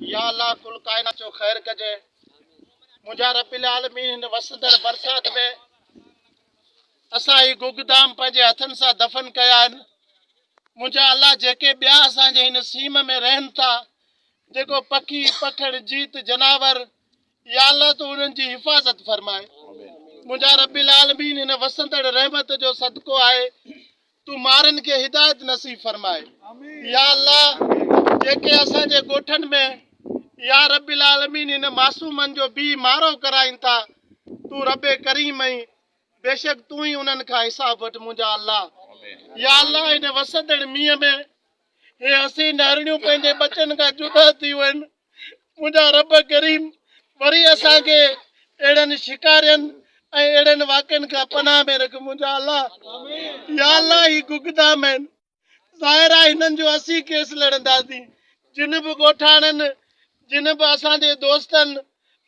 يا الله ڪل ڪائنات جو خير ڪجي منهنجا رب العالمين هن وسندڙ برسات ۾ اسان هي گگدام پنهنجي هٿن سان دفن ڪيا آهن منهنجا الله جيڪي ٻيا اسان جي هن سيم ۾ رهن ٿا جيڪو پکي پکڙ جيت جناور يا الله تون انهن جي حفاظت فرمائي منهنجا رب العالمين هن وسندڙ رحمت جو صدقو آهي تون مارن کي هدايت نصيب فرماء يا الله جيڪي اسان جي ڳوٺن ۾ يا رب العالمين هن معصومن جو بي مارو ڪرائين ٿا تون رب ڪريم ۽ بيشڪ تون ئي انهن کان حساب وٺ منهنجا الله يا الله هن وسندڙ مينهن ۾ هي حسين هرڻيون پنهنجي ٻچن کان جدا ٿيون آهن منهنجا رب ڪريم وري اسان کي اهڙن شڪارين ۽ اهڙن واقعن کان پناهه ۾ رک منهنجا الله يا الله هي گگدام آهن ظاهر آهي هنن جو اسين ڪيس لڙنداسين جن به ڳوٺاڻن جن به اسان جي دوستن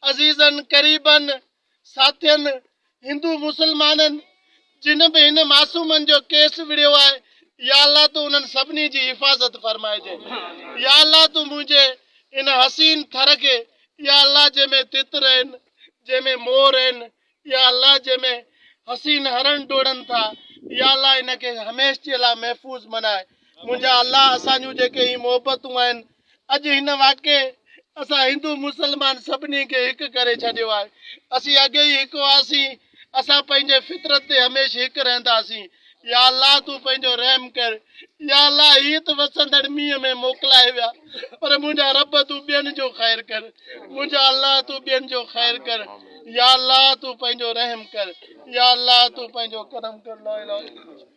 عزيزن قريبن ساٿين هندو مسلمانن جن به هن معصومن جو ڪيس وڙهيو آهي يا الله تون انهن سڀني جي حفاظت فرمائجي يا الله تون منهنجي هن حسين ٿر کي يا الله جنهن ۾ تتر آهن جنهن ۾ مور آهن يا الله جنهن ۾ حسين هرڻ ڊوڙن ٿا يا الله ان کي هميشھ جي لاء محفوظ بنائي منهنجا الله اسان جون جيڪي هي محبتون آهن اڄ هن واقعي اسان هندو مسلمان سڀني کي هڪ ڪري ڇڏيو آهي. اسين اڳي ئي هڪ هئاسين، اسان پنهنجي فطرت تي هميشھ هڪ رهنداسين. يا الله تون پنهنجو رحم ڪر. يا الله هي ته وسندڙ مينهن ۾ موڪلائي ويا پر منهنجا رب تون ٻين جو خير ڪر. منهنجا الله تون ٻين جو خير ڪر. يا الله تون پنهنجو رحم ڪر. يا الله تون پنهنجو ڪرم ڪر. لا اله الا الله.